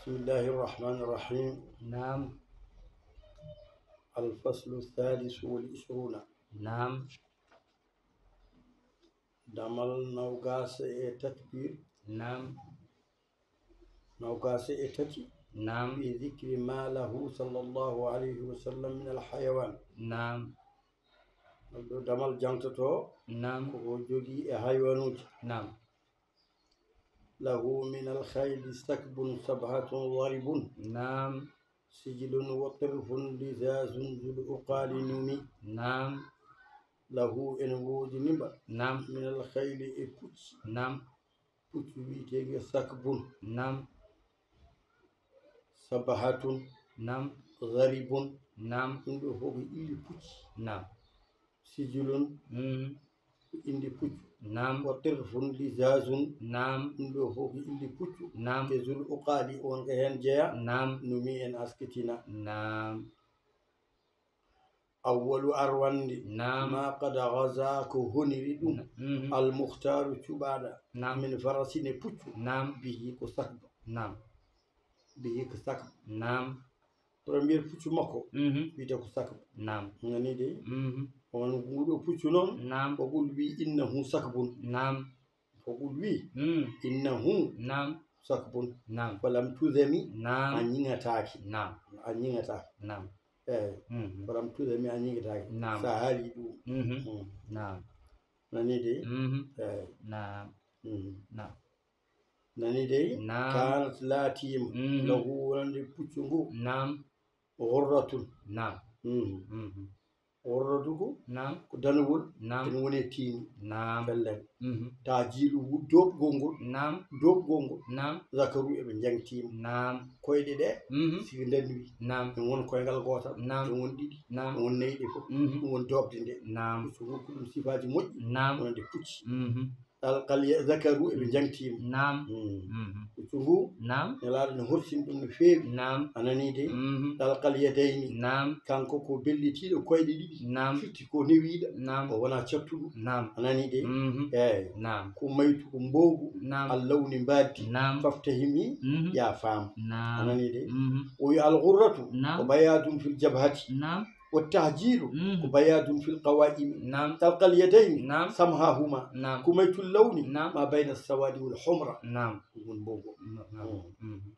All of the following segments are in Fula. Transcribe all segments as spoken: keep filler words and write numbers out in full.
بسم الله الرحمن الرحيم. نعم. الفصل الثالث والعشرون. نعم. Damal nawgaas e tati. Naam. Nawgaas e tati. Naam. في ذكر ما له صلى الله عليه وسلم من الحيوان. Naam. Ɗo damal jangtoto. Naam. Ko o jogii e haywanuuji. Naam. له من الخيل سكب سبعة ضرب. Naam. سجل وطرف لزاز ذو العقال نمي. Naam. له ene woodi nimba. Naam. من الخيل e pucci. Naam. Puccu wiyeteeɗo سكب. Naam. سبعة. Naam. ضرب. Naam. Ɗum ɗo fof ko ille pucci. Naam. سجل. Mm. Ko inde puccu. Naam. وطرف لزاز. Naam. Ɗum ɗo fof ko ille puccu. Naam. E ذو العقال on ko heen jeya. Naam. Numi en askitina. Naam. أول arwande. Naam. ما قد غزا ko honiri ɗum. Na-, mhm. المختار cuɓaaɗo. Naam. من فرس e puccu. Naam. به ko سكب. Naam. به ko سكب. Naam. Premier puccu makko, mhm, wiyetee ko سكب. Naam. Nani de? Mhm. On nguɗo puccu noon, naam, ko ɓul wi إنه سكب. Naam. Ko ɓul wi, mm, إنه, naam, سكب. Naam. فلم تذم, naam, a ñiŋataaki. Naam. A ñiŋataaki. Naam. Eey. Mhm. فلم تذم, a ñiŋataaki. Naam. So a haali ɗum. Mhm. Mm. Naam. Nani de? Mhm. Eey. Naam. Mhm. Naam. Nani dey? Naam. كانت laatiima. Mhm. له wonande puccu ngu. Naam. غرة. Naam. Mhm. Mhm. غرة ko? Naam. Ko danowol. Naam. Ene woni e tiimi. Naam. Pellen. Mhm. تهجيل wu-, doobgol ngol. Naam. Doobgol ngol. Naam. ذكر eɓe njaŋtiima. Naam. Koyɗe ɗe, mhm, sigi ndenwi. Naam. Ene won koyngal gootal. Naam. Ene won ɗiɗi. Naam. Ene won nayyi ɗe fof. Mhm. Ɗum woni doobde nde. Naam. Puccu ngu ko ɗum sifaaji moƴƴi. Naam. Wonande pucci. Mhm. ألقى الي-, ذكر eɓe njaŋtiima. Naam. Mm. Mhm. Puccu ngu, naam, Nelaaɗo ne horsini ɗum no feewi. Naam. A nanii de? Mhm. ألقى اليدين. Naam. Kanko ko bellitiiɗo koyɗe ɗiɗi. Naam. Firti ko newiiɗo. Naam. O wonaa cattuɗo. Naam. A nanii de? Mhm. Eey. Naam. كميت ko mboogu. Naam. اللون mbaadi. Naam. فافتهم, mhm, yaa faam. Naam. A nanii de? Mhm. O wi الغرة, naam, ko بياض في الجبهة. Naam. والتهجيل, mhm, ko بياض في القوائم. Naam. ألقى اليدين, naam, سمحاهما. Naam. كميت اللون, naam, ما بين السواد والحمرة. Naam. Ɗum woni mboogu. Naam. Mm. Mhm.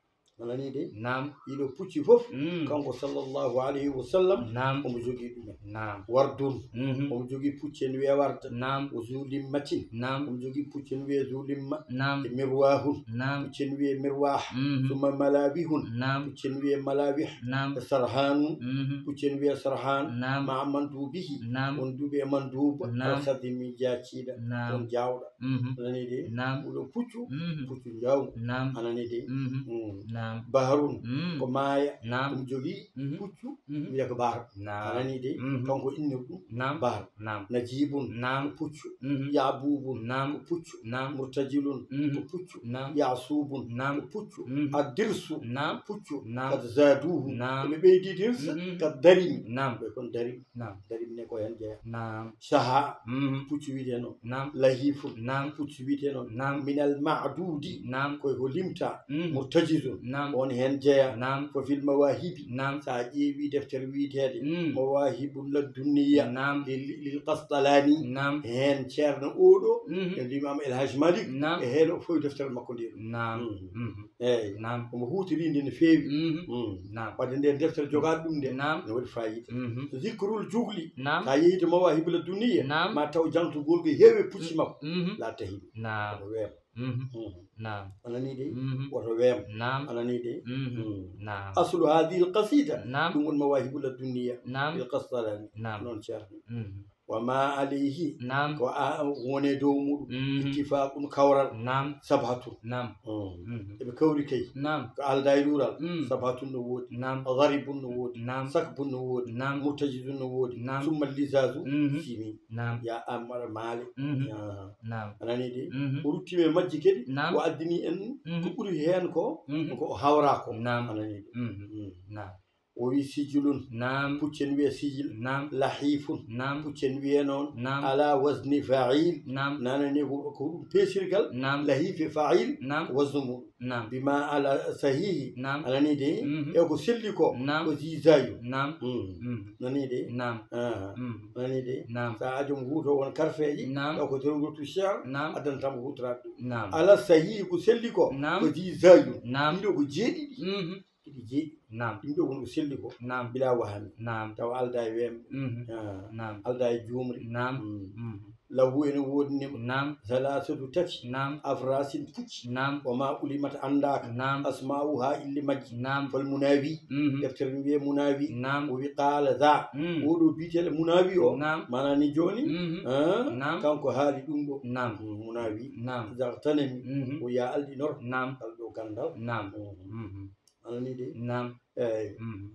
A nanii de? Naam. Ɗiɗo pucci fof, mm, kanko صلى الله عليه وسلم, naam, omo jogii ɗum en. Naam. وردٌ, mhm, omo jogii pucci ene wiyee warda. Naam. وذو لمةٍ, naam, omo jogii pucci ene wiyee ذو لمة. Naam. E مرواحٌ, naam, pucci ene wiyee مرواح. Mhm. ثم ملاوحٌ, naam, pucci ene wiyee ملاوح. Naam. E سرحانٌ, mhm, pucci ene wiyee سرحان. Naam. مع مندوبه, naam, wonduɓe e مندوب. Naam. الخذم, jaaciiɗo, naam, won jaawɗo. Mhm. A nanii de? Naam. Ɗum ɗo puccu, mhm, puccu njaawngu. Naam. A nanii de? Mhm. Mm. Naam. بحرٌ, mm, ko maayo. Naam. Ɗum jogii, mhm, puccu, mhm, wiyee ko بحر. Naam. A nanii de? Mhm. Kanko innir ɗum, naam, بحر. Naam. نجيبٌ, naam, ko puccu. Mhm. يعبوبٌ, naam, ko puccu. Naam. مرتجلٌ, mhm, ko puccu. Naam. يعصوبٌ, naam, ko puccu. Mhm. الضرس, naam, puccu. Naam. قد زادوه, naam, ɓe ɓeydi ضرس, mhm, كالضرم. Naam. Ɓe kon darim. Naam. Darim ne ko heen jeyaa. Naam. شحا, mhm, puccu wiyetee noon. Naam. لهيف, naam, puccu wiyetee noon. Naam. من المعدود, naam, ko e ko limtaa. Mm. مرتجز, naam, on heen jeyaa. Naam. ففي المواهب, naam, so a ƴeewi deftere wiyeteende, mm, مواهب لدنية, naam, lil-, للقسطلاني, naam, heen ceerno oo ɗo, mhm, ɓe mbiyi Maam El Hadj Malick, naam, e heen o fooy deftere makko nde ɗo. Naam. Mm. Mhm. Eey. Naam. Omo huutorii nde no feewi. Mhm. Mm. Naam. Wadde nde deftere jogaaɗo ɗum nde, naam, no waɗi faayiida. Mhm. ذكر الجغل. Naam. So a yehii to مواهب لدنية, naam, ma taw jangtugol ko heewi e pucci makko. Mhm. لا تهن. Naam. Omo weem. Mhm. Mhm. Naam. A nanii de? Mhm. Woto weem. Naam. A nanii de? Mhm. Mm. Naam. أصل هذه القصيدة, naam, ɗum woni مواهب لدنية. Naam. Lilkastalani. Naam. Noon ceerno. Mhm. وما عليه, naam, ko a woni e dow muɗum. Mhm. اتفاق kawral. Naam. سبعة. Naam. Mm. Mhm. Eɓe kawri kay. Naam. Ko aldaa e luural. Mm. سبعة no woodi. Naam. ضرب no woodi. Naam. سكب no woodi. Naam. مرتجز no woodi. Naam. ثم اللزاز. Mhm. Simi. Naam. Yaa Amara Maale. Mhm. Yaa. Naam. A nanii de? Mhm. O ruttiima e majji kadi. Naam. O addani en, mhm, ko ɓuri heen ko, mhm, ko o hawraa ko. Naam. A nanii de? Mhm. Mm. Naam. O wi sijilun. Naam. Puccen wiya sijil. Naam. Lahifun. Naam. Puccen wiya noon. Naam. Ala wazni fa'il. Naam. Nana ne ko, ko ɗum peesirgal. Naam. Lahif e fa'il. Naam. Waznu mum. Naam. Bima ala sahihi. Naam. A nani de? Mhm. E ko selli ko. Naam. Ko zizayu. Naam. Mm. Mhm. Nani de? Naam. Ah. Mhm. Nani de? Naam. Sa ajo mo huuto won karfeeji. Naam. Ɗo ko tergol tu cher. Naam. Addan tan mo huutoraade ɗum. Naam. Ala sahihi ko selli ko. Naam. Ko zizayu. Naam. Ɗiɗo ko jeeɗiɗi. Mhm. Ɗiɗi jeeɗiɗi. Naam. Ɗum ɗo woni ko selli ko. Naam. Bila wahami. Naam. Tawa alda e weemɓe. Mhm. Ah. Naam. Alda e juumri. Naam. Mm. Mhm. Lahu ene woodani mo. Naam. Salasatu tati. Naam. Afrasin pucci. Naam. Wa ma ulimat anndaaka. Naam. Asma'uha ille majji. Naam. Fal munawi. Mhm. Deftere no wiye munawi. Naam. O wi qala za. Mm. Oɗo biyeteeɗo munawi o. Naam. Mana ni jooni. Mhm. Ah, naam. Kanko haali ɗum ɗo. Naam. Mm, munawi. Naam. Za tanami. Mhm. O ya alɗinor. Naam. Alɗo gandal. Naam. Mhm. Mhm. A nani de? Naam. Eyi. Mhm.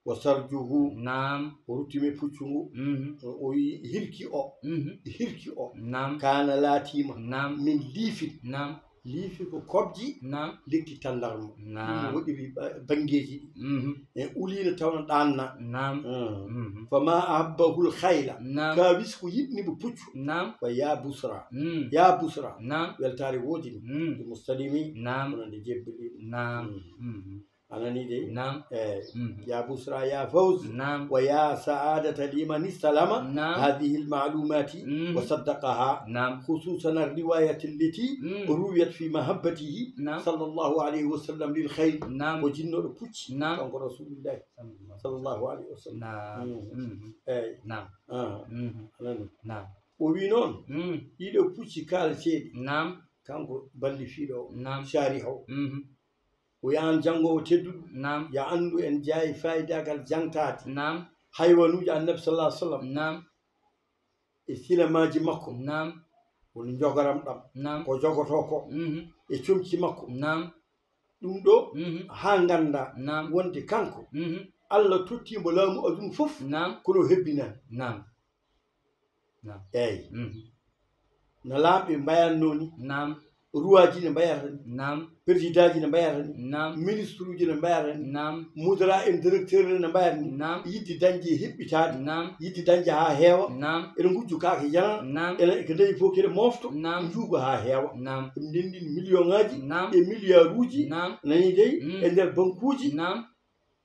Wa sarjuhu. Naam. O ruttimi puccu ngu. Mhm. O, o yi-, hirki o. Mhm. Hirki o. Naam. Kana laatima. Naam. Min liifin. Naam. Liifi ko kobji. Naam. Lekki tandarma. Naam. Ɗum waɗiri ba-, banngeeji ɗi. Mhm. E uliina tawna ɗaanna. Naam. Mm. Mhm. Fama ahabbahul khayla. Naam. Ka wis ko yiɗni mo puccu. Naam. Wa ya busra. Mm. Ya busra. Naam. Weltaare woodini. Mm. Ɗi muslimi. Naam. Kono nde jebbili. Naam. Mm. Mhm. A nani de? Naam. Eyi. Mhm. Ya busra, ya fawz. Naam. Wa ya sa'adata liman istalama. Naam. Hadhihi al-ma'lumati. Mhm. Wa saddaqaha. Naam. Khususan ar-riwayat allati. Mm. Ruwiyat fi mahabbatihi. Naam. Sallallahu alayhi wa sallam lil khayr. Naam. Ko jinnoɗo pucci. Naam. Kanko Rasulullah. Sallallahu. Sallallahu alayhi wa sallam. Naam. Mm. Mhm. Eyi. Naam. Ah. Mhm. A nani? Naam. O wi noon, mm, ɗiɗo pucci kaalateeɗi. Naam. Kanko ballifiiɗo o. Naam. Shariha o. Mhm. O wiya aan janngoowo tedduɗo. Naam. Ya anndu en jaayi faayidaagal jangtaade. Naam. Haywanuuji Annabi sallallahu alaihi wasallam. Naam. E silamaaji makko. Naam. Woni njogoram ɗam. Naam. Ko jogotoo ko. Mhm. E comci makko. Naam. Ɗum ɗo, mhm, haa ngannda, naam, wonde kanko, mhm, Allah tottii mo laamu aduna fof, naam, kono o hebbinaani. Naam. Naam. Eeyi. Mhm. No laamɓe mbayatnoo ni. Naam. Ruwaaji ne mbayata ni. Naam. Peresidaaji ne mbayata ni. Naam. Ministruuji ne mbayata ni. Naam. Mudara en directeur ne mbayata ni. Naam. Yiɗde dañde e heɓɓitaade. Naam. Yiɗde dañde haa heewa. Naam. Ene ngujjo kaake janana. Naam. Ene ko dañi fof kede moofto. Naam. Njuuga haa heewa. Naam. Ɓe ndenndini million ŋaaji, naam, e milliard uji. Naam. Nani dey, mm, e nder bankuuji. Naam.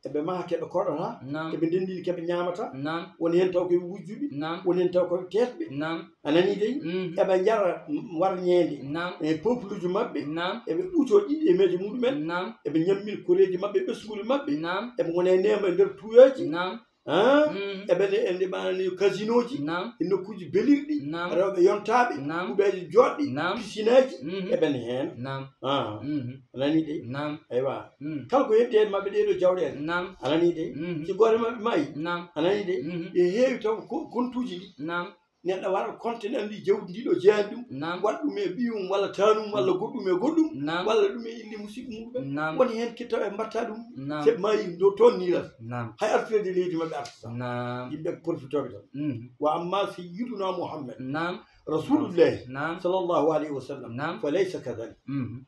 Eɓe maha keɓe koɗata, naam, eɓe ndenndini keɓe ñaamata. Naam. Woni heen taw koɓe wujjuɓe. Naam. Woni heen taw koɓe teetɓe. Naam. A nanii dey? Mm. Eɓe njara warñeende, naam, e peuple uji maɓɓe. Naam. Eɓe ɓuto ɗiɗi e meeje muɗumen. Naam. Eɓe ñammina koreeji maɓɓe, ɓesnguuli maɓɓe. Naam. Eɓe ngona e neema e nder tuuyaaji. Naam. Ah? Mm. Eɓe ne, e nde maana ni kasinooji, naam, e nokkuuji belirɗi, naam, rewɓe yontaaɓe, naam, kuɓeeje jooɗɗi, naam, pisinaaji, mhm, eɓe ne heen. Naam. Ah. Mhm. A nanii dey? Naam. Eywa. Mm. Kala ko heddi heen maɓɓe ɗee ɗoo jawɗeele. Naam. A nanii dey? Mhm. Si gooto e maɓɓe maayi. Naam. A nanii dey? Mhm. Ɓe heewi taw ko kontuuji ɗi. Naam. Neɗɗo waɗa compte ne anndi jawdi ndi ɗo jeyaani ɗum. Naam. Waɗa ɗum e ɓiyum walla taanum walla goɗɗum e goɗɗum. Naam. Walla ɗum e inde musiɗɗo muɗum. Naam. Woni heen kettaw e mbatta ɗum. Naam. Seɓe maayi ɗo toon niirat. Naam. Hay artirde leydi maɓɓe artata. Naam. Yimɓe profitooɓe tan. Mhm. Wa amma sayyiduna Muhammad. Naam. Rasulullahi. Naam. Sallallahu alayhi wa sallam. Naam. Fa laysa kadhalik. Mhm.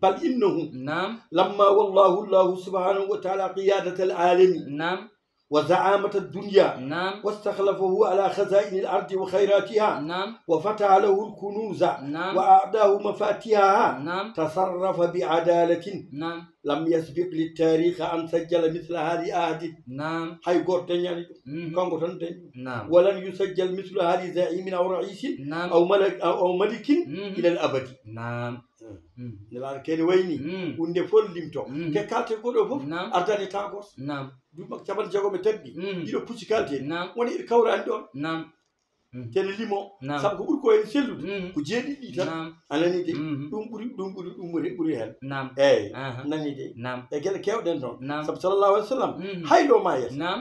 Bal innahu. Naam. Lamma wallahu Allahu subhanahu wa ta'ala qiyadatal alami. Naam. وزعامة الدنيا. نعم. واستخلفه على خزائن الأرض وخيراتها. نعم. وفتح له الكنوز. نعم. وأعطاه مفاتيحها. نعم. تصرف بعدالة. نعم. لم يسبق للتاريخ أن سجل مثل هذه أحد. نعم. Hay gooto dañaani ɗum. Mhm. Kanko tan dañi ɗum. نعم. ولن يسجل مثل هذه زعيم أو رئيس. نعم. أو ملك، أو، أو ملك. Mhm. إلى الأبد. نعم. Mm. Mm. Nelaaɗo kene wayni. Mm. Ɗum nde fof limto. Mm. Ke kalte ko ɗo fof. Naam. Ardani tagos. Naam. Duuɓi makko capanɗe jeegom e tati ɗi. Mm. Ɗiɗo pucci kalte. Naam. Woni ɗi kawrani ɗon. Naam. Mm. Kene limo. Naam. Sabu ko ɓuri ko en sellude. Mm. Ko jeeɗiɗi ɗi tan. Naam. A nani de? Mm. Ɗum ɓuri, ɗum ɓuri, ɗum ɓuri, ɓuri hen. Naam. Eyyi. Aha. Nani de? Naam. E gele kewɗen toon. Naam. Sabu sallallahu alaihi wa sallam, mm, hay ɗo mayata. Naam.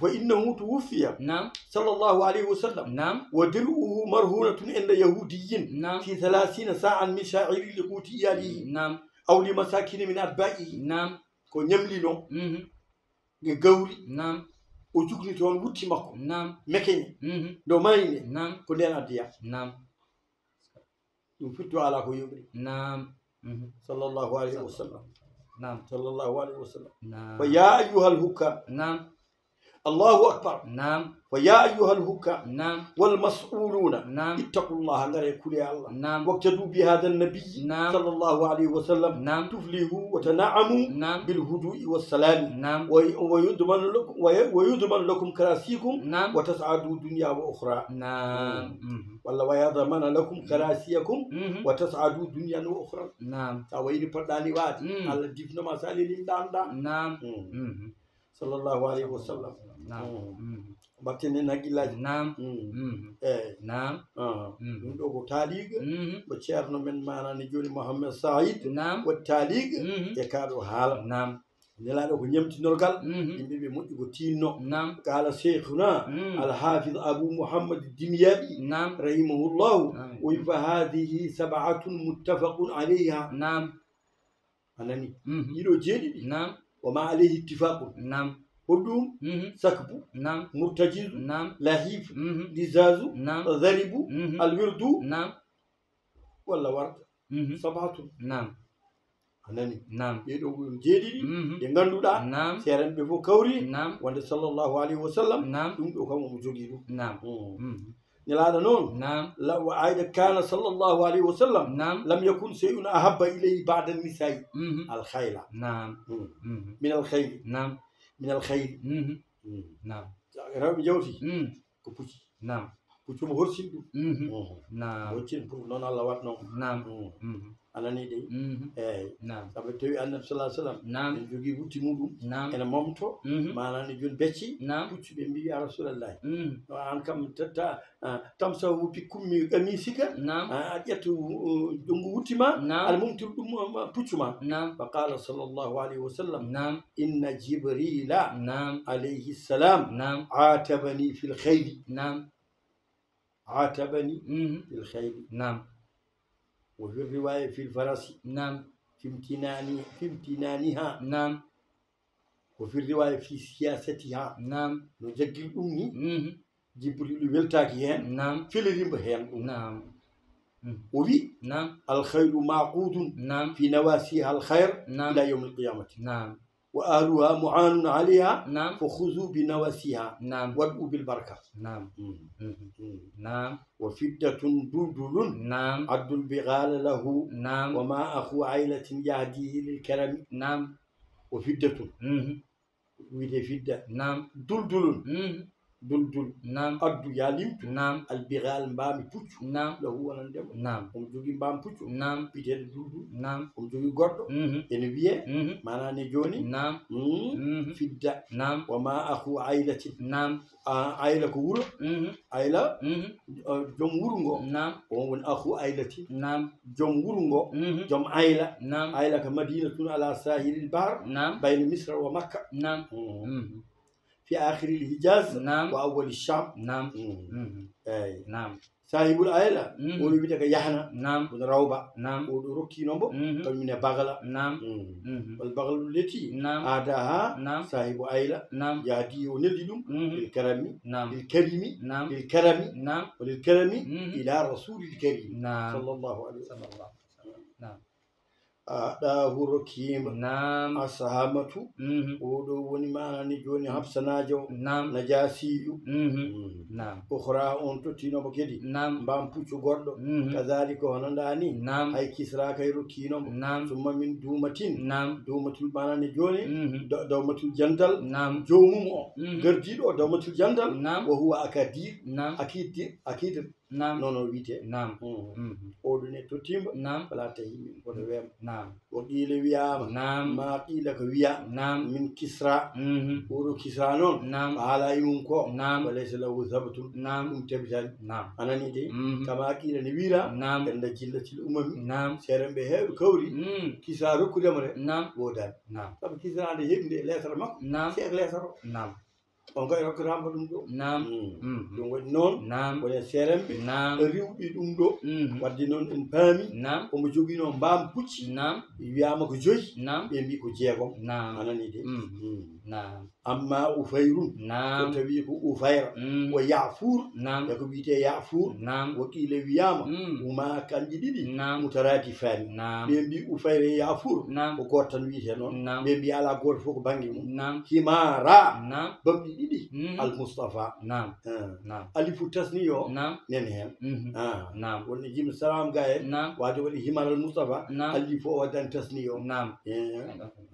فإنه توفي، نعم، صلى الله عليه وسلم، نعم، ودرعه مرهونة عند يهودي، نعم، في ثلاثين صاعا من شعير لقوت عياله، نعم، أو لمساكين من أتباعه. Naam. Ko ñamlino, mhm, e gawri. Naam. O jukni toon wutte makko. Naam. Mekeñe. Mhm. Ndo mayne. Naam. Ko ndeen addiya. Naam. Ɗum firti o alaa ko yoɓri. Naam. Mhm. Sallallahu alayhi wa sallam. Naam. Sallallahu alayhi wa sallam. Naam. Fa ya ayyuhal hukam. Naam. Allahu akbar. Naam. Fa ya ayyuhal hukam. Naam. Wal mas'uluna. Naam. Ittaqullaha, ngare kule Allah. Naam. Waqtadu bi hadha an-nabi. Naam. Sallallahu alayhi wa sallam. Naam. Tuflihu wa tana'amu. Naam. Bil hudu'i was salami. Naam. Wa, wa yudman lakum, wa, wa yudman lakum karasikum. Naam. Wa tas'adu dunya wa ukhra. Naam. Mhm. Walla wa yadmana lakum karasiyakum. Mhm. Wa tas'adu dunya wa ukhra. Naam. Sa wayni poɗɗani waade. Mm. Allah difnoma sa lelin ɗan ɗan. Naam. Mm. Mhm. Sallallahu alayhi wa sallam. Naam. Mm. Mhm. Batten en haqqillaji. Naam. Mm. Mhm. Eyi. Naam. Ah. Mm. Ɗum ɗo ko taaliga. Mhm. Ko ceerno men manani joni Mohammed Saïd. Naam. Waɗi taaliga. Mhm. E kaɗo haala. Naam. Nelaɗo ko ñamtinorgal. Mhm. Yimɓe ɓe moƴƴi ko tinno. Naam. Qala sheikhuna Mm. Al-Hafiz Abu Muhammad Dimyaɓi Naam. Rahimahullahu. Naam. O wi fa hadihi sab'atun muttafaqun alayha. Naam. A nani? Mhm. Ɗiɗo jeeɗiɗi. Naam. Wa ma alayhi ittifaqun. Naam. Hoɗum? Mhm. Sakbu, Naam. murtajizu, Naam. lahif, Mhm. lizazu, Naam. zaribu, Mhm. alwirdu. Naam. Walla warta. Mhm. Sab'atun. Naam. A nani? Naam. Ɓeɗo ko jeeɗiɗi. Mhm. Ɓe ganduɗa. Naam. Seerenɓe fof kawri. Naam. Wonde sallallahu alayhi wa sallam. Naam. Ɗum ɗo kam omo jogii ɗum. Naam. Mm. Mhm. Nelaɗo noon. Naam. La wa ayda kana sallallahu alayhi wa sallam. Naam. Lam yakun shay'un ahabba ilayhi ba'da nisai. Mhm. Al khayla. Naam. Mm. Mhm. Min al khayli. Naam. Min al khayli. Mhm. Mm. Naam. Rewɓe jawti. Mhm. Ko pucci. Naam. Pucci mo horsini ɗum. Mhm. Mhm. Naam. Hoccin pour noon Allah waɗno. Naam. Mhm. Mhm. A nani dey. Mhm. Eyyi. Naam. Sabu tawi annabi sallallahu alaihi wasallam. Naam. En jogii wutti muɗum. Naam. Ene momto. Mhm. Maanaam ne joni becci. Naam. Pucci ɓe mbi ya Rasulallah. Mhm. No an kam tatta ah, tamsahu bi kummi qamisika. Naam. Ah, a ƴetta uh, junngo wutti ma. Naam. Aɗa momtira ɗum ah, ma puccu ma. Naam. Fa qala sallallahu alayhi wa sallam. Naam. Inna Jibrila Naam. alayhi salam Naam. atabani fil khayli. Naam. Atabani Mhm. fil khayli. Naam. Wa fi riwaya fil farasi. Naam. Fimtinani, fimtinaniha. Naam. Wa fi riwaya fi siyasatiha. Naam. No jaggiri ɗum ni. Mhm. Jibrilu weltaki hen. Naam. Felirimba hen ɗum. Naam. Mhm. O wi Naam. al khayru maqudun Naam. fi nawasiha al khayr Naam. ila yawm al qiyamati. Naam. Wa ahluha mu'anun alayha Naam. fa khuzu bi nawasiha Naam. wad'u bil baraka. Naam. Mm, Mhm. mm. Naam. Wa fiddatun duldulun Naam. addul bighala lahu wa Naam. ma akhu aylatin yahdihi lil karami. Naam. Wa fiddatun Mhm. wiyete fidda Naam. duldulun Mhm. duldul Naam. addu ya limtu Naam. al bighala mbami puccu Naam. lahu wonandema. Naam. Omo jogii mbam puccu Naam. wiyeteeɗo duldul. Naam. Omo jogii goɗɗo Mhm. ene wiyee Mhm. maanaam ne jooni Naam. mm, Mhm. fidda Naam. wa ma akhu aylatin. Naam. Ah, ayla ko wuro. Mhm. Ayla Mhm. uh, joom wuro ngo. Naam. On woni akhu aylatin. Naam. Joom wuro ngo. Mhm. Joom ayla. Naam. Ayla ka madinatun ala sahilil bahar Naam. bayna misra wa makka. Naam. Mm. Mhm. Fi akhiril hijaz Naam. Wa awwali sham. Naam. Mm. Mhm. Eyi. Naam. Sahibul ayla Mhm. oɗo wiyete ko yahna. Naam. Kono rawba. Naam. Oɗo rokkinombo Mhm. kañum ne bagala. Naam. Mm. Mhm. Wal bagalu leti Naam. adaha Naam. sahibu ayla Naam. yahdi o neldi ɗum Mhm. lil karami Naam. lil karimi Naam. lil karami Naam. lil karami Mhm. ila rasulil karim Naam. Sallallahu alayhi wa sallam. Sallallahu alayhi wa sallam. Naam. Aɗahu rokkima Naam. Ashamatu. Mhm. Oɗo woni maanaam ne jooni hafsanaajo Naam. Najasiyu. Mhm. Naam. Ukhra on tottinoomo kadi Naam. mbam puccu goɗɗo. Mhm. Kadhalika hono ndani Naam. Hay Kisra kay rokkiinoomo. Naam. Summa min dumatin. Naam. Dumatul maanaam ne jooni Mhm. do- dawmatul jandal. Naam. Joomum o Mhm. gardiiɗo o dawmatul jandal. Naam. Wa huwa akadir. Naam. Akidir. Akidir. Naam. Nono wiyete. Naam. Mm. Mhm. Oɗo ne tottiima. Naam. Wala tahi min kono weema. Naam. Wa qila wiyaama. Naam. Ma qila ko wiya. Naam. Min Kisra. Mhm. Oɗo Kisra noon. Naam. Ko haala e mum ko. Naam. Wa laysa lahu sabtun. Naam. Ɗum tabitani. Naam. A nani de. Mhm. Kama qila ne wiira. Naam. Enda jillatil umami. Naam. Seerenɓe heewɓe kawri. Mhm. Kisra rokkudema de. Naam. Woodani. Naam. Sabu Kisra nde heɓi nde leesara makko. Naam. Seek leesara o. Naam. On kay rokkataama ɗum ɗo. Naam. Mm. Mm. Ɗum waɗi noon, naam, woni e seeremɓe, naam, riwɓe ɗum ɗo. Mm. Wadde noon en paami, naam, omo joginoo mbaam pucci. Naam. Wiyaama ko joyi. Naam. Ɓe mbi ko jeegom. Naam. A nanii de. Mm. Mm. Naam. Amma Ufayrun, naam, so tawi ko Ufayra, mm, o Ya'fur, naam, e ko wiyetee Ya'fur, naam, wa qiila wiyaama, mm, huma kanji ɗiɗi, naam, mutaradifani. Naam. Ɓe mbi Ufayra e Ya'fur, naam, ko gooto tan wiyetee noon. Naam. Ɓe mbi alaa gooto fof ko bannge mum. Naam. Himara, naam, bamɗi ɗiɗi, mm, al Mustafa. Naam. Ah. Naam. Alifu tasniya o, naam, nen heen. Mhm. Ah. Naam. Wonde jim salam ga en, naam, waade waɗi himar al Mustafa, naam, alifu o waddani tasniya o. Naam. Eh.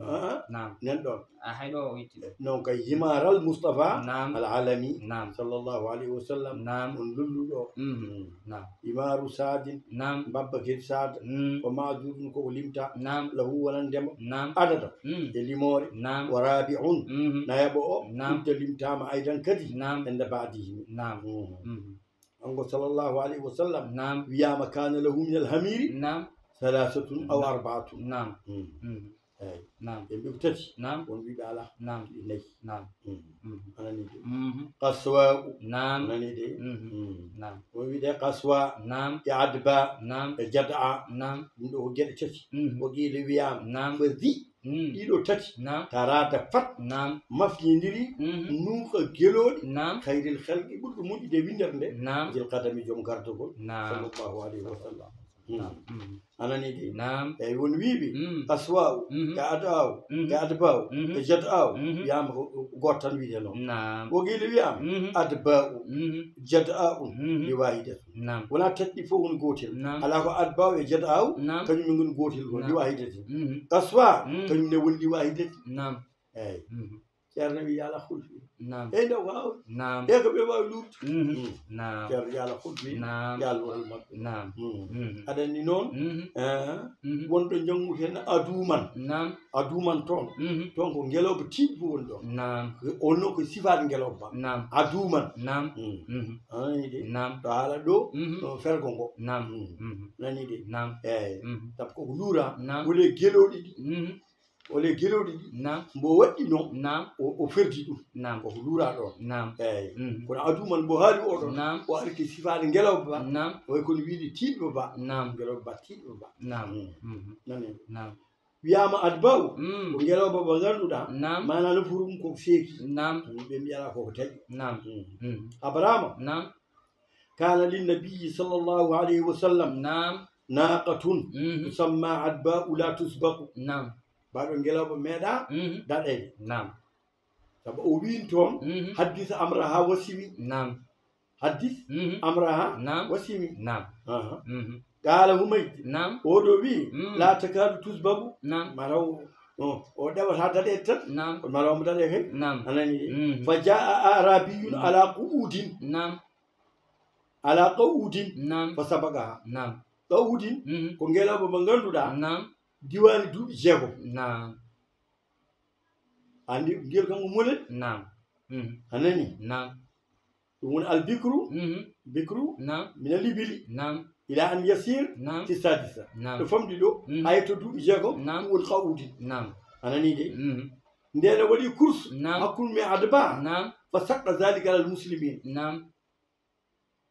Ah. Naam. Nen ɗon. A hay ɗo o itti ɗo. Non kay himaral Mustafa, naam, al alami, naam, sallallahu alayhi wa sallam, naam, on lolluɗo. Mhm. Mm. Naam. Himaru sadin, naam, mbabba kedi sada, mm, ko majudun ko o limta, naam, lahu wonandema, naam, adada, mm, e limore, naam, wa rabi'un, mhm, nayaɓo o, naam, udda limtama aydan kadi, naam, enda ba'dihi. Naam. Mm. Mhm. Kanko sallallahu alayhi wa sallam, naam, wiyama kana lahu min al hamiri, naam, thalathatun aw arba'atun. Naam. Mm. Mm. Eyi. Naam. Ɓe mbi ko tati. Naam. Won wiɓe ala. Naam. Ɗi nayi. Naam. Mm. Mhm. Anani de. Mhm. Qaswa'u. Naam. Anani de. Mhm. Mm. Naam. Won wiɗe qaswa. Naam. E adba. Naam. E jad'a. Naam. Ɗum ɗo ko geɗe tati. Mhm. O qiila wiyama. Naam. Ko zi. Mm. Ɗiɗo tati. Naam. Tarada fat. Naam. Mafyindiri. Mhm. Nuuka geloɗi. Naam. Khayril khalqi ɓurɗo moƴƴude windere nde. Naam. Jil qadami joom gardogol. Naam. Sallallahu alayhi wa sallam. Naam. Mm. Mm. Anani de. Naam. Eyi won wiɓe. Mm. Aswa'u. Mhm. E ad'a'u. Mhm. E adba'u. Mhm. E jad'a'u. Mhm. Wiyama ko, ko gooto tan wiyete noon. Naam. O qiila wiyama. Mhm. Adba'u. Mhm. Jad'a'u. Mhm. Li wahidatin. Naam. Wona tati ɗi fof woni gootel. Naam. Alaa ko adba'u e jad'a'u, naam, kañum en ngoni gootel ko, naam, li wahidatin. Mhm. Qaswa, mhm, kañum ne woni li wahidatin. Naam. Eyi. Mhm. Ceerno wi yo Allah hulfi. Naam. Eyi nde waawi. Naam. E ko ɓe waawi luurde. Mhm. Mm. Naam. Ceerno yo Allah hulfi. Naam. Yo Allah wonal maɓɓe. Naam. Mm. Mhm. Aɗa anndi noon, mhm, eh, mhm, wonɗo janngude heen aduman. Naam. Aduman toon. Mhm. Toon ko ngelooba tiiɗɗo woni ɗoon. Naam. O noon ko sifaade ngelooba. Naam. Aduman. Naam. Mm. Mhm. A nanii de? Naam. To haala ɗo, mhm, ɗo fergo ngo. Naam. Mm. Mhm. Nanii de? Naam. Eeyi. Mhm. Sabu koko luura. Naam. Wole gelooɗi ɗi. Mhm. Wole gelooɗi ɗi. Naam. Mbo waɗɗi noon. Naam. O, o ferdi ɗum. Naam. Koko luura ɗoon. Naam. Eeyi. Mhm. Kono aduman mbo haali o ɗoon. Naam. O ari ke sifaade ngelooba ba. Naam. Way kono wiide tiiɗɗo ba. Naam. Ngelooba ba tiiɗɗo ba. Naam. Mm. Mhm. Nanii. Naam. Wiyaama adba'u, mm, ko ngelooba ba ngannduɗaa, naam, maanaa nofuru mum koko seeki. Naam. Mm, ɓe mbiya alaa koko taƴi. Naam. Mm. Mm. Abrahama, naam, kana linnabiyyi sallallahu alayhi wa sallam, naam, naqatun, mhm, tusamma adba'u la tusbaqu. Naam. Baɗo ngelooba meeɗa, mhm, daɗeede. Naam. Sabu o wiin toon, mhm, haddis amraha wasimi. Naam. Haddis, mhm, amraha, naam, wasimi. Naam. Aha. Mhm. Qaala Humayd. Naam. Oɗo wi, mm, la takadu tusbagu. Naam. Mataw o, o ɗeɓata daɗeede tan. Naam. Kono mataw omo daɗe kay. Naam. A nanii de? Mhm. Fa jaa arabiyun, mhm, ala qu'udin. Naam. Ala qa'udin. Naam. Fa sabaqaha. Naam. Qa'udin, mhm, ko ngelooba mo ngannduɗaa, naam, diwaani duuɓi jeegom. Naam. Anndi ngel kam ko molen? Naam. Mhm. A nanii? Naam. Ɗum woni albikru, mhm, bikru, naam, min alibili. Naam. Ila an yasir, naam, fi sadisa. Naam. Ɗo famɗi ɗo, mhm, hay to duuɓi jeegom, naam, ɗum woni qa'udin. Naam. A nanii de? Mhm. Ndeen o waɗi kurs, naam, hakkunde mum e adba. Naam. Fa saqqa zalika alal muslimin. Naam.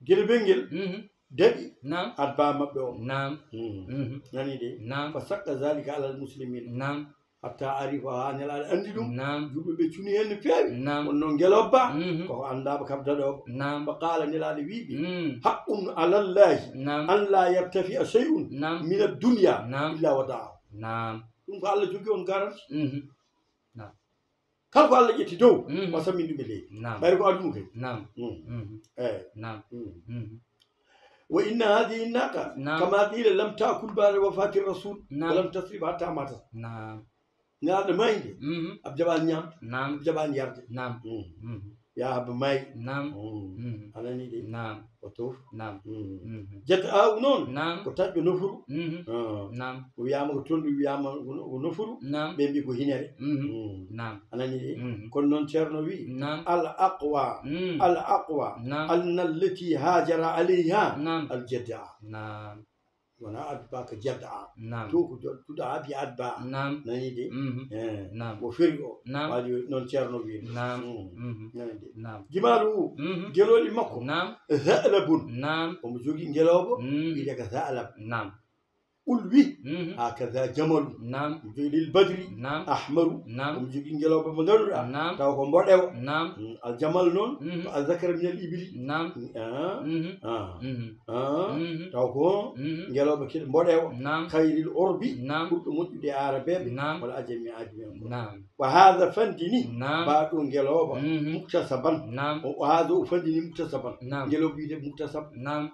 Gelebel ngel, mhm, daɗi, naam, adba maɓɓe o. Naam. Mhm. Mhm. Nanii de? Naam. Fa saqqa zalika alal muslimin. Naam. Hatta arifa, haa Nelaaɗo anndi ɗum. Naam. Juulɓe ɓe cuni heen no feewi. Naam. Wonno ngelooba, mhm, koko anndaaba kam daɗooba. Naam. Fa qaala, Nelaaɗo wii ɓe, mm, haqqun alallahi, naam, an la yartafi'a shay'un, naam, min ad-dunya, naam, illa wada'ahu. Naam. Ɗum ko Allah jogii on garanti. Mhm. Naam. Kala ko Allah ƴetti dow, mhm, o sammin ɗum e leydi. Naam. Ɓayri ko aduna kay. Naam. Mm. Mhm. Eyi. Naam. Mm. Mhm. Wa inna hadhihi naqa, naam, kama qila, lam ta'kul ba'da wafati rasul, naam, wa lam tasrib hatta matat. Naam. Nelaaɗo maayde, mhm, aɓe jaɓaani ñaamde, naam, aɓe jaɓaani yarde. Naam. Mm. Mhm. Yaha ba maayi. Naam. Mm. Mhm. A nanii de? Naam. O toof. Naam. Mm. Mhm. Jad'a'u noon, naam, ko taƴɓo nofuru. Mhm. Ah. Naam. O wiyaama ko toon ɗum wiyaama ko no-, ko nofuru. Naam. Ɓe mbi ko hinere. Mhm. Mm. Naam. A nanii de? Mhm. Kono noon Ceerno wi, naam, al aqwa, mm, al aqwa, naam, annallati hajara alayha, naam, al jad'a. Naam. Wona adba ka jadda. Naam. To ko jol-, tuɗa abi adba. Naam. Nani de? Mhm. Eh. Naam. Ko feri o. Naam. Waɗi noon Ceerno wiiri. Naam. Mm. Mhm. Nani de? Naam. Jimaalu, mhm, gelooɗi makko. Naam. Za'labun. Naam. Omo jogii ngelooba. Mm. Wiyetee ka Za'lab. Naam. Ulwi. Mhm. Hakaza jamalu. Naam. Omo jogii lil badri. Naam. Ahmaru. Naam. Omo jogii ngelooba mo ngannduɗaa. Naam. Taw ko mboɗewo. Naam. Mm. Al jamal noon. Mhm. Ko al zakara min al ibli. Naam. Ah. Mhm. Ah. Mhm. Ah, mhm, taw ko, mhm, ngelooba kadi mboɗeewo. Naam. Kayril orbi, naam, ɓurɗo moƴƴude e Aarabeeɓe, naam, wala ajami, ajami en ko. Naam. Wa haada fandini, naam, baaɗo ngelooba, mhm, muktasaban. Naam. O, o haada o fandini muktasaban. Naam. Ngelooba wiyetee muktasab. Naam.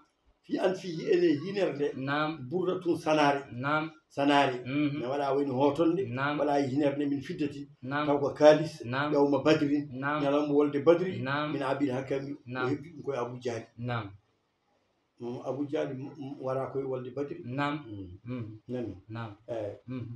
Fi anfihi ene hinere nde. Naam. Burdatun sanaari. Naam. Sanaari. Mhm. Ne waɗa woni hootonde. Naam. Waɗa e hinere nde min fiddatin. Naam. Taw ko kaalis. Naam. Yawma badrin. Naam. Ñalawma wolde badri. Naam. Min abil hakami. Naam. O heɓi ɗum koye Abu Jahli. Naam. Mm, Abu Jahli, mm, mm, wara koye wolde Badri. Naam. Mm. Mm. Nani? Naam. Eh. Mm.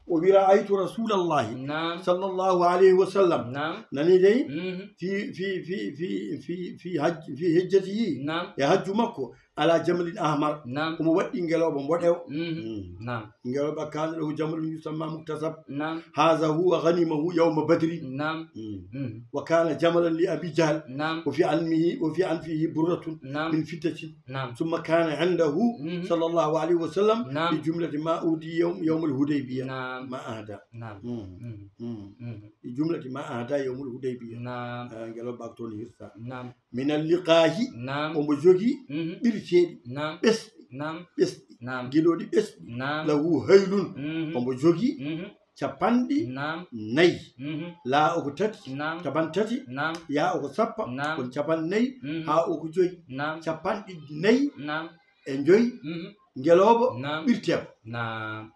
O wi, "Ra'aytu Rasulallahi, naam, sallallahu alayhi wa sallam." Naam. Nani dey? Mm. Fi, fi, fi hajj-, fi hijjatihi. Naam. E hajju makko, ala jamalin ahmar. Naam. Omo waɗɗi ngelooba mboɗewo. Mm. Mm. Naam. Ngelooba, kana lahu jamalun yusamma muktasab. Naam. Haza huwa ghanimahu yawma Badri. Naam. Mm. Mm. Wa kana jamalan li Abi Jahl. Naam. Wa fi anmihi, wa fi anfihi burratun, naam, min fiddatin. Naam. Summa kana indahu, mhm, sallallahu alayhi wa sallam, naam, bi jumlati ma udi yawm, yawmal Hudaybiya. Naam. Ma ahda. Naam. Mm. Mm. Mm. Mm. Bi jumlati ma ahda yawmal Hudaybiya. Naam. Ah, ngelooba ko toon hirsa. Naam. Min al-liqahi. Naam. Omo jogii, mhm, ɓirteeɗi. Naam. Ɓesɗi. Naam. Ɓesɗi. Naam. Gelooɗi ɓesɗi. Naam. Lahu haylun. Mhm. Omo jogii, mhm, capanɗe, naam, nayi. Mhm. Laa o ko tati. Naam. Capan tati. Naam. Yaa o ko sappo. Naam. Kono capan nayi. Mhm. Haa o ko joyi. Naam. Capanɗe nayi, naam, e joyi. Mhm. Ngelooba, naam, ɓirteeɗo. Naam.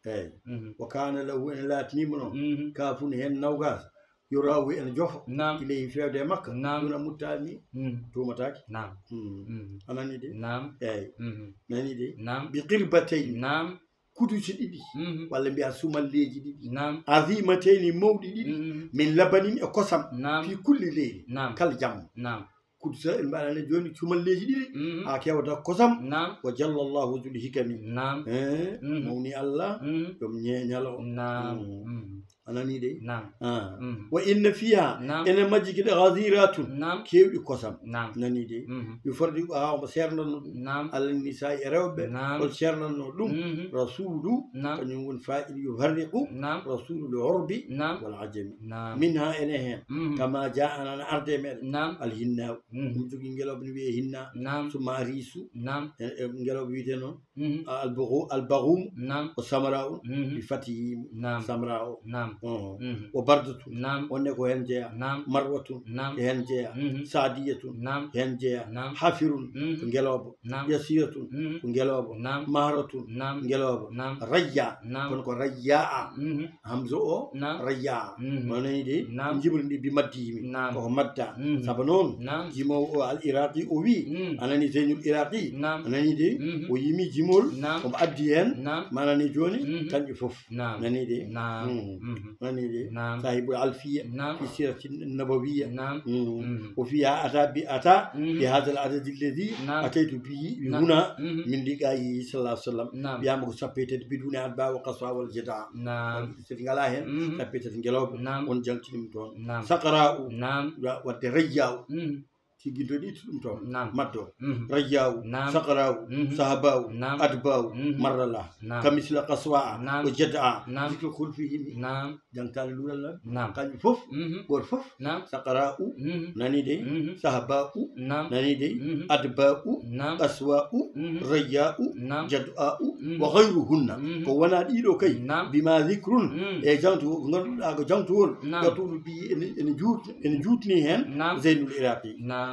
Eey. Mhm. Wa kana lahu, ene laatanii mo noon. Mhm. Kafun heen nawgaas. Yurawu ene jofo. Naam. Ilayhi, feewde e makka. Naam. Duna muttahami. Mm. Tuumataake. Naam. Mm. Mm. A nanii de? Naam. Eey. Mhm. Nanii de? Naam. Bi qirbatayni. Naam. Kuduji ɗiɗi. Mhm. Walla mbiya sumalleeji ɗiɗi. Naam. Azimatayni, mawɗi ɗiɗi. Mhm. Min labanin, e kosam. Naam. Fi kulli leyli. Naam. Kala jamma. Naam. Kudusa en mbaɗani jooni sumalleeji ɗiɗi. Mhm. Haa kewata kosam. Naam. Wa jallallahu zul hikami. Naam. Eh, mhm, mawni Allah. Mhm. Ɗum ñeeñalo. Naam. Mm. Mhm. A nanii de? Naam. Ah. Mm. Wa inna fiha, naam, ene majji kadi ghaziratun, naam, keewɗi kosam. Naam. Nanii de? Mhm. Yufarriqu, haa omo seernanno ɗum. Naam. Ala nisaa, e rewɓe. Naam. Hol seernanno ɗum? Mhm. Rasulu, naam, kañum woni fa'il yufarriqu. Naam. Rasulu li urbi, naam, wal ajami. Naam. Minha, ene heen. Mhm. Kama ja'ana, no arde e meɗen. Naam. Al hinna. Mhm. Ɗum jogii ngelooba ne wiyee hinna. Naam. Summa arisu. Naam. E, e ngelooba wiyetee noon. Mhm. Al-baghu-, al-baghum. Naam. Ko samra'u, mhm, bi fathi. Naam. Samra'u. Naam. Oh. Mhm. Wa bardatu. Naam. Wonde ko heen jeyaa. Naam. Marwatu. Naam. Ko heen jeyaa. Mhm. Sadiyatu. Naam. Ko heen jeyaa. Naam. Hafirun. Mhm. Ko ngelooba. Naam. Yasiratu. Mhm. Ko ngelooba. Naam. Mahratu. Naam. Ngelooba. Naam. Rayya. Naam. Kono ko rayya'a. Mhm. Hamza o, naam, rayya. Mhm. Mo nani de, naam, jimri ndi bi maddi yimi. Naam. Koko madda. Mhm. Sabu noon, naam, jimoowo o al Iraqi o wi, mhm, a nani Zeynul Iraqi? Naam. A nani de? Mhm. O yimi jimol, naam, omo addi heen, naam, ma nani jooni, mhm, kanƴe fof. Naam. Nani de? Naam. Mhm. Mhm. Nani de? Naam. Sahibul Alfiya, naam, fi sirati nabawiyya. Naam. Mhm. Mhm. O fiya ata bi ata, mhm, bi hadal adadi alladhi, naam, ataytu bihi, naam, huna, mhm, min liqa'ihi sallallahu alaihi wasallam. Naam. Wiyama ko sappo e tati biduni adba wa qaswa wal jada. Naam. Waɗi ɗi tati ngalaa heen, mhm, sappo e tati ngelooba, naam, on jangtini ɗum toon. Naam. Saqara'u, naam, wa-, wadde rayya'u. Mhm. Tigginto ɗi ittu ɗum toon. Naam. Maddo. Mhm. Rayya'u, naam, saqara'u, mhm, sahaba'u, naam, adba'u, mhm, marrala. Naam. Kamisla qaswa'a, naam, o jada'a. Naam. Zikru khulfihim. Naam. Jangtaale luural lan. Naam. Kanƴe fof, mhm, gooto fof. Naam. Saqara'u, mhm, nani de, mhm, sahaba'u, naam, nani de, mhm, adba'u, naam, qaswa'u, mhm, rayya'u, naam, jad'a'u, mhm, wa ghayruhunna. Mhm. Ko wona ɗiɗo kay. Naam. Bima zikrun, mhm, e jangtu, ko ngannduɗaa ko jangtuwol. Naam. Yatulu bi ene, ene juut-, ene juutni heen. Naam. Zeynul Iraqi. Naam.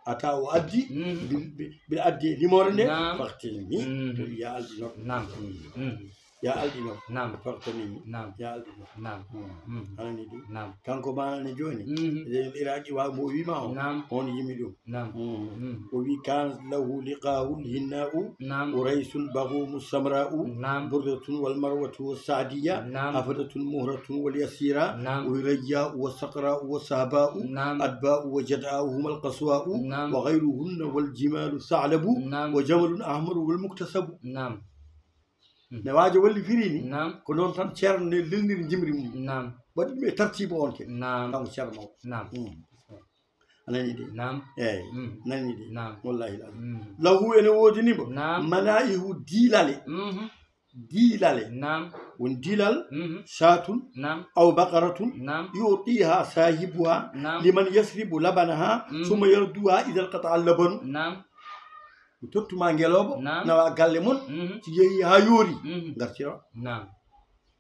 Ata o addi, mhm, bil, bil, bil addi limoore nde. Naam. Faktini. Mhm. Ko wiya albinoɗo. Naam. Mhm. Mhm. Ya alɗino. Naam. Fartanimi. Naam. Ya alɗino. Naam. Mm. Mhm. Anani ɗum. Naam. Kanko maana ne jooni. Mhm. Eɗen iraki wa mo wiima o. Naam. On yimi ɗum. Naam. Mm. Mhm. O wi kan lahu liqahu lhinna'u. Naam. Uraysun baghumu samra'u. Naam. Burdatun wal marwatu was sa'diya. Naam. Afadatun muhratun wal yasira. Naam. O wi rayya'u was saqra'u was sahba'u. Naam. Adba'u wa jad'a'u humal qaswa'u. Naam. Wa ghayruhunna wal jimalu sa'labu. Naam. Wa jamalun ahmaru wal muktasabu. Naam. Ne waajo walli firi ni. Naam. Ko noon tan ceerno ne lelniri jimri mum. Naam. Waɗi ɗum e tartiiba on ke. Naam. Kanko ceerno mawɗo. Naam. Mm. A nani de? Naam. Eeyi. Mm. Nani de? Naam. Wallahi al-azim. Mm. Lahu ene woodini mo. Naam. Mana'ihu diilale. Mhm. Diilale. Naam. Won diilal. Mhm. Shatun. Naam. Aw baqaratun. Naam. Yu'tiha sahibuha. Naam. Liman yasribu labanaha. Mhm. Summa yarduha idha inqata'a labanu. Naam. Mi tottuma ngelooba, naam, nawa galle mon, mhm, si yehi haa yoori, mhm, ngartira. Naam.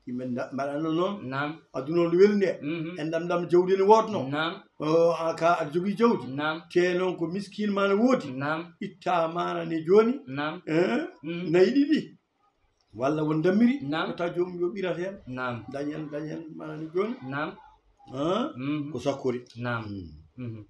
Yimɓe nda-, mbaɗano noon. Naam. Aduna on weli nde. Mhm. En ɗam ɗam jawdi ne woodno. Naam. O, a ka aɗa jogii jawdi. Naam. Te noon ko miskin ma ne woodi. Naam. Itta maana ne jooni. Naam. Eh? Mhm. Nayi ɗiɗi. Walla won dammiri. Naam. Ko ta joomum yo ɓirat heen. Naam. Dañen, dañen maana ne jooni. Naam. Ah? Mhm. Ko sakkori. Naam. Mm. Mhm.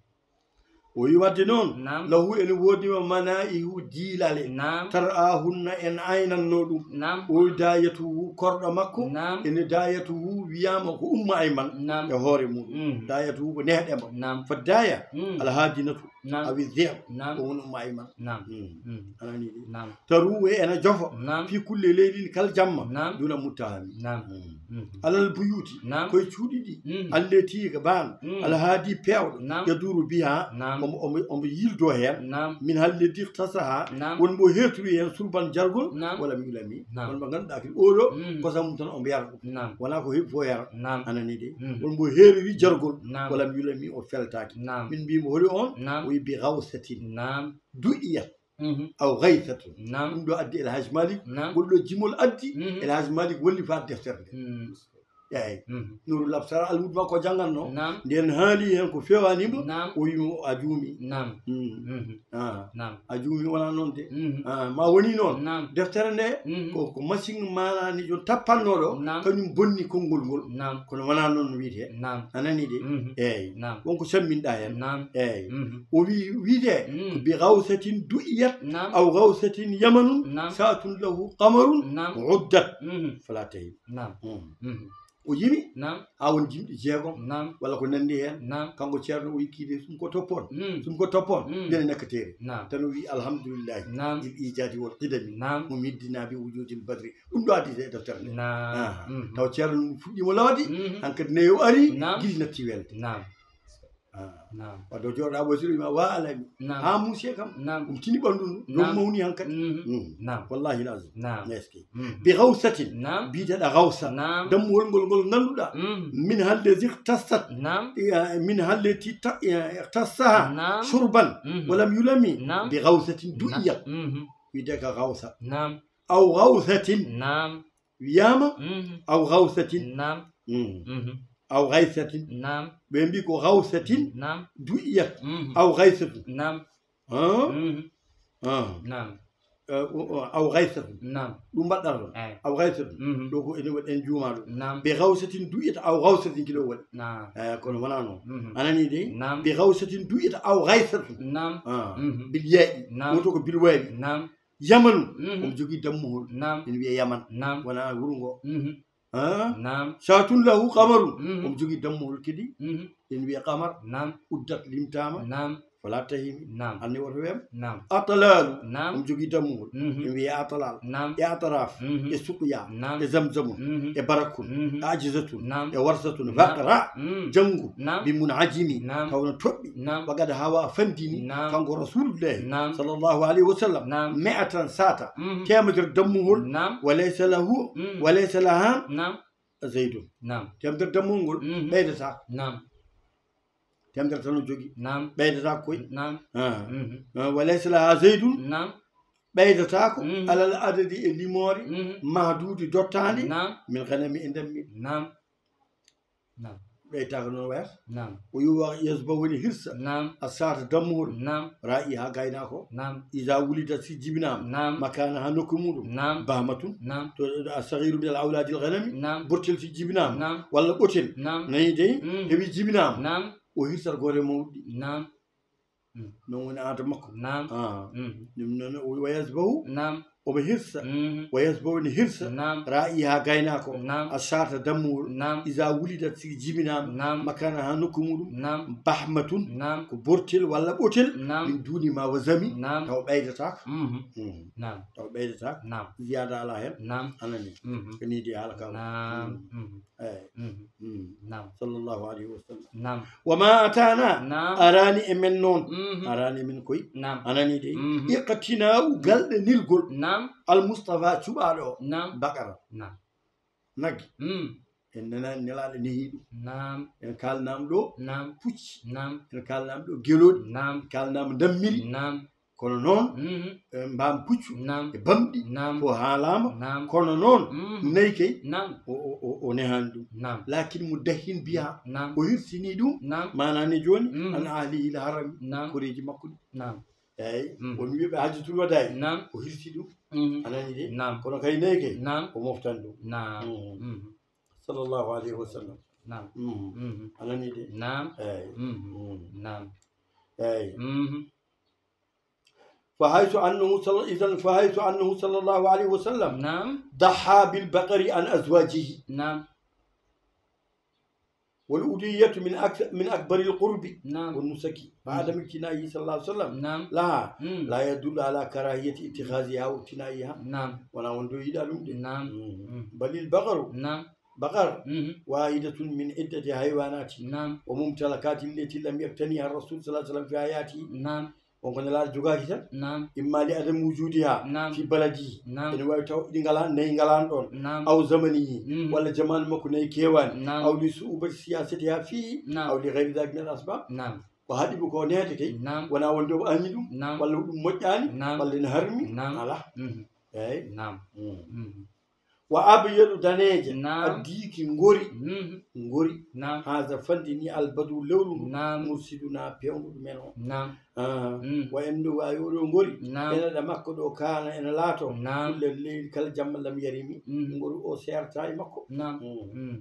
O wi wadde noon, naam, lahu ene woodi ma mana'ihu diilale. Naam. Tar'ahunna en aynanno ɗum. Naam. O wi dayatuhu korɗo makko. Naam. Ene dayatuhu wiyama ko Ummu Ayman. Naam. E hoore muɗum. Mm. Dayatuhu ko nehɗe ma. Naam. Fa daya, mm, alhadinatu. Naam. Awi zeb. Naam. Ko woni Ummu Ayman. Naam. Mm. Mm. A nani de? Naam. Taruwe ena jofo. Naam. Fi kulle leylin kal jamma. Naam. Duna muttahami. Naam. Mm. Mhm. Alal buyuti. Naam. Koye cuuɗi ɗi. Mhm. Alleti ko baan. Mm. Alhaadi peewɗo. Naam. Yaduru biha. Naam. Omo, omo, omo yildo heen. Naam. Min halledi tasaha. Naam. Won mo heeturi heen surban jargol. Naam. Wala mi ulami. Naam. Won mo ngannduɗaa kadi oɗo, mm, kosam mum tan omo yara ɗum. Naam. Wonaa ko heɓi fof yara. Naam. A nani de. Mm. Won mo heeriri jargol. Naam. Wala mi ulami o feltaaki. Naam. Min mbiimo holi on. Naam. O wi bi gawsatin. Naam. Du'iyat. Mhm. Aw gaythatun. Naam. Ɗum ɗo addi El Hadj Malick. Naam. Ngol ɗo jimol addi, mhm, El Hadj Malick walli faade deftere nde. Mm. Eeyi. Mhm. Nuru Labsara almuudu makko jannganno. Naam. Nden haali heen ko fewaani mo, naam, o wiimo a juumi. Naam. Mm. Mhm. Ah. Naam. A juumi wonaa noon de. Mhm. Ah, ma woni noon. Naam. Deftere nde, mhm, ko, ko machine maanaani jom tappannooɗo, naam, kañum bonni konngol ngol. Naam. Kono wonaa noon wiyetee. Naam. A nani de? Mhm. Eeyi. Naam. Won ko samminɗaa heen. Naam. Eeyi. Mhm. O wi, wiyde, mm, ko bi gawsatin du'iyat, naam, aw gawsatin yamanun, naam, satun lahu qamarun, naam, uddat. Mhm. Fala tahim. Naam. Mm. Mhm. O yimi, naam, haa won jimɗi jeegom, naam, walla ko nanndi heen. Naam. Kanko ceerno o yikkiide sum ko toppon. Mm. Sum ko toppon. Mm. Ndene nakkateeri. Naam. Tan o wi alhamdulillahi, naam, il ijadi wal qidami. Naam. Mo middina bi wujudil badri. Ɗum ɗo addi e deftere nde. Naam. Ah. Mhm. Taw ceerno ɗum fuɗɗiima lawde, mhm, hankadi ne o ari, naam, gila natti welde. Naam. Ah. Naam. Wadde o jooɗa Basiru ma wa alami. Naam. Ha Mousse kam. Naam. Ɗum tini ɓanndu ndu. Naam. Ɗum mawni hankadi. Mhm. Mm. Naam. Wallahi lazim. Naam. Est-ce que? Mhm. Bi gawsatin. Naam. Biyeteeɗo gawsa. Naam. Dammuwol ngol ngol ngannduɗaa. Mhm. Min hallezi ikhtassat. Naam. Ya, min halleti ta-, ya, ikhtassaha. Naam. Shurban. Mhm. Walam yulami. Naam. Bi gawsatin du'iyat. Mhm. Wiyde ka gawsa. Naam. Aw gawsatin. Naam. Wiyaama, mhm, aw gawsatin. Naam. Mm. Mhm. Aw gaysatin. Naam. Ɓe mbi ko gawsatin. Naam. Du'iyat. Mhm. Aw gaysatun. Naam. Ah? Mhm. Ah. Naam. Eh, o, o, aw gaysatun. Naam. Ɗum mbaɗɗata ɗon. Eey. Aw gaysatun. Mhm. Ɗo ko ene waɗi en juumaa ɗo. Naam. Bi gawsatin du'iyat aw gawsatin kilo waɗi. Naam. Eh, kono wonaa noon. Mhm. A nanii de? Naam. Bi gawsatin du'iyat aw gaysatun. Naam. Ah. Mhm. Bil yaa'i. Naam. Woto ko bil waawi. Naam. Yamanu, mhm, omo jogii dammuhol. Naam. Ene wiyee Yaman. Naam. Wonaa wuro ngo. Mhm. Ah? Naam. Satun lahu qamarun. Mhm. Omo jogii dammuhol kadi. Mhm. Ene wiyee qamar. Naam. Uddat limtaama. Naam. Fala tahimi. Naam. Anne woto weem. Naam. Atalalu. Naam. Omo jogii dammuhol. Mhm. Ene wiyee atalal. Naam. E ataraf. Mhm. E suqya. Naam. E zamzamun. Mhm. E barakun. Mhm. E ajizatun. Naam. E warsatun. Naam. Faqra. Mm. Janngu. Naam. Bi mun ajimi. Naam. Taw no toɓɓi. Naam. Wa qad hawa fandini. Naam. Kanko Rasulullahi. Naam. Sallallahu alayhi wa sallam. Naam. Me'atan sata. Mhm. Teemedere dammuhol. Naam. Wa laysa lahu. Mm. Wa laysa laha. Naam. Zaydun. Naam. Teemedere dammuhol ngol. Mhm. Ɓeydata. Naam. Teemedere tan o jogii. Naam. Ɓeydata koy. Naam. Ah. Mhm. Ah, wa laysa laha zaydun. Naam. Ɓeydataako. Mhm. Alal adadi e limoore. Mhm. Mahduudi dottaande. Naam. Min ganami e ndammi. Naam. Naam. ɓeytaaka noon wayata. Naam. O yuwa yasba woni hirsa. Naam. A saata dammuhol. Naam. Ra'i haa gaynaako. Naam. Iza wulida si jibinaama. Naam. Makaana haa nokku muuɗum. Naam. Bahmatun. Naam. To a sagiru min al awladil ganami. Naam. Bortel si jibinaama. Naam. Walla ɓotel. Naam. Nayi dey. Mm. Heɓi jibinaama. Naam. O hirsata goore mawɗi. Naam. Mm. Noon woni aada makko. Naam. Ah. Mm. Ɗum noon o wa yasbahu. Naam. Omo hirsa. Mm. Wa yasbahu ne hirsa. Naam. Ra'i haa gaynaako. Naam. A saata dammuwol. Naam. Iza wulidat si jibinaama. Naam. Makana haa nokku muuɗum. Naam. Bahmatun. Naam. Ko bortel walla ɓotel. Naam. Min duuni ma wa zami. Naam. Taw ɓeydataako. Mhm. Mm. Naam. Taw ɓeydataako. Naam. Ziyaada alaa heen. Naam. Anani. Mhm. Ko nii de haala kaw. Naam. Mm. Mhm. Eey. Mhm. Mm. Naam. Sallallahu alayhi wa sallam. Naam. Wa ma atana. Naam. Araani e men noon. Mhm. Araani e men koy. Naam. Anani de. Mhm. Iqtina'u galɗe nirgol. Naam. Al Mustafa cuɓaaɗo o. Naam. Bakara. Naam. Nagge. Mm. En nanaani nelaaɗo nehi ɗum. Naam. En kaalnaama ɗo. Naam. Pucci. Naam. En kaalnaama ɗo gelooɗi. Naam. En kaalnaama ndammiri. Naam. Kono noon, mhm, e mbaam puccu, naam, e bamɗi, naam, ko haalaama, naam, kono noon, mhm, nayi kay, naam, o, o, o, o nehaani ɗum. Naam. Lakin mu dahin biha, naam, o hirsini ɗum, naam, maanaa ne jooni, mhm, an ahlihi l harami, naam, koreeji makko ɗi. Naam. Eey, mhm, won wiiɓe hajjatul wada'i, naam, o hirsi ɗum. Mhm. A nani de? Naam. Kono kay nayi kay, naam, o moftani ɗum. Naam. Mhm. Mhm. Sallallahu alayhi wa sallam. Naam. Mhm. Mhm. A nani de? Naam. Eey. Mhm. Mhm. Naam. Eey. Mhm. فحيث أنه صلى، إذن فحيث أنه صلى الله عليه وسلم، نعم، ضحى بالبقر عن أزواجه. نعم. والأضحية من أكث-، من أكبر القرب، نعم، والنسك. بعد، مم، اقتنائه صلى الله عليه وسلم، نعم، لها، مم، لا يدل على كراهية اتخاذها واقتنائها. نعم. Wonaa wonde o yiɗaa ɗum de. نعم. مم. مم. بل البقر. نعم. Bakar, mhm, wahidatun min iddati haywanati, naam, wa mumtalakati allati lam yaqtaniha rasul sallallahu alaihi wasallam fi hayatihi. Naam. On ko Nelaaɗo jogaaki tan. Naam. Imma li adam wujudiha, naam, fi baladihi. Naam. Ene waawi taw ɗi ngalaa, nayi ngalaano ɗoon. Naam. Aw zamanihi, mhm, walla jamaanu makko nayi keewaani. Naam. Aw li su'ubati siyasatiha fihi, naam, aw li ghayri dhalika min al asbab. Naam. Ko haɗi mo ko neede kay, naam, wonaa wonde o añi ɗum, naam, walla ɗum moƴƴaani, naam, walla ene harmi. Naam. Alaa. Mhm. Eey. Naam. Mm. Mhm. Wa abyadu daneeje, naam, addiiki ngori, mhm, ngori, naam, haza fandi ni albadu lewru ndu, naam, mursiduna peewndu men o. Naam. Ah, mm, wa en ɗo waawi oɗo ngori, naam, ene ɗa makko ɗo kaana ene laato, naam, kulle leydi kala jamma lam yarimi, mhm, ngori o seerta e makko. Naam. Mm. Mm.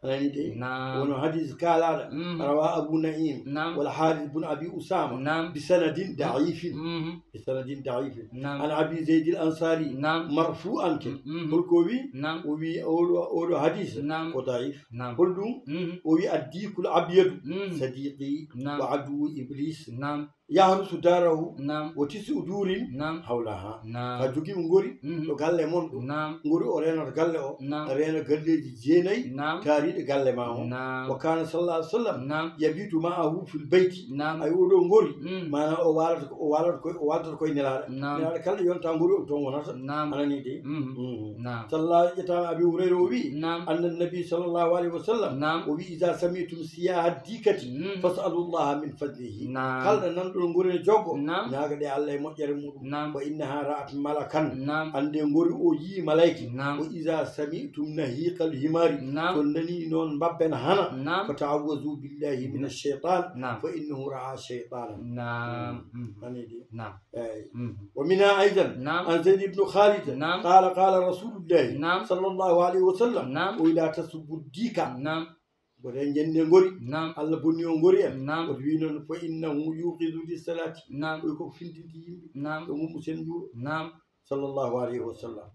A nani de? Naam. Wono hadis kaalaaɗo. Mm. Rawa Abu Na'im. Naam. Wal Haris bun Abi Usama. Naam. Bi sanadin da'ifin. Mhm. Bi sanadin da'ifin. Naam. An Abi Zayd al Ansari. Naam. Marfu'an ke. Mm, mhm. Hol ko wi? Naam. O wi oɗo, oɗo hadis, naam, ko da'if. Naam. Hol ɗum? Mhm. O wi addikul abyadu, mm, sadiqi, naam, wa aduwu iblis. Naam. Yahrusu darahu, naam, wa tis'u durin, naam, hawlaha. Naam. Ka jogii mo ngori, mhm, ɗo galle mon ɗo. Naam. Ngori o reenata galle o, naam, reena galleeji jeenayi, naam, taariiɗe galle ma o. Naam. Wa kana sallallahu alaihi wasallam, naam, yabitu ma'ahu fil bayti. Naam. Ay oɗo ngori, mm, maanaam o waalata ko, o waalata ko, o waaltata koye Nelaaɗo. Naam. Nelaaɗo kala yonta ngori o toon wonata. Naam. A nani de? Mhm. Mhm. Naam. Sallallahu ƴettaama Abi Hurayra o wi, naam, anna nabi sallallahu alaihi wasallam, naam, o wi, iza sami'tum siyaha dikati, mm, fas'alu llaha min fadlihi. Naam. Kala nanɗo ngori ne joggo, naam, ñaaga ɗe Allah e moƴƴere muɗum. Naam. Wa innaha ra'at malakan. Naam. Annde ngori o yii malayki. Naam. Wa iza sami'tum nahiqal himari. Naam. So nani noon mbabben hana. Naam. Fa ta'awwazu billahi min ash-shaytan. Naam. Fa innahu ra'a shaytanan. Naam. Mm. Mm. Nani de? Naam. Eey. Mm. Wa minha aidan, naam, an Zayd ibn Khalid, naam, qala, qala Rasulullah, naam, sallallahu alaihi wasallam, naam, o wi la tasubbu dika. Naam. Mboɗo en jannde ngori. Naam. Allah bonni o ngori en. Naam. O wi noon, fa innahu yuqizu lis salati. Naam. O wi koko findinti yimɓe. Naam. Ɗo mummu sen njuuro. Naam. Sallallahu alaihi wasallam.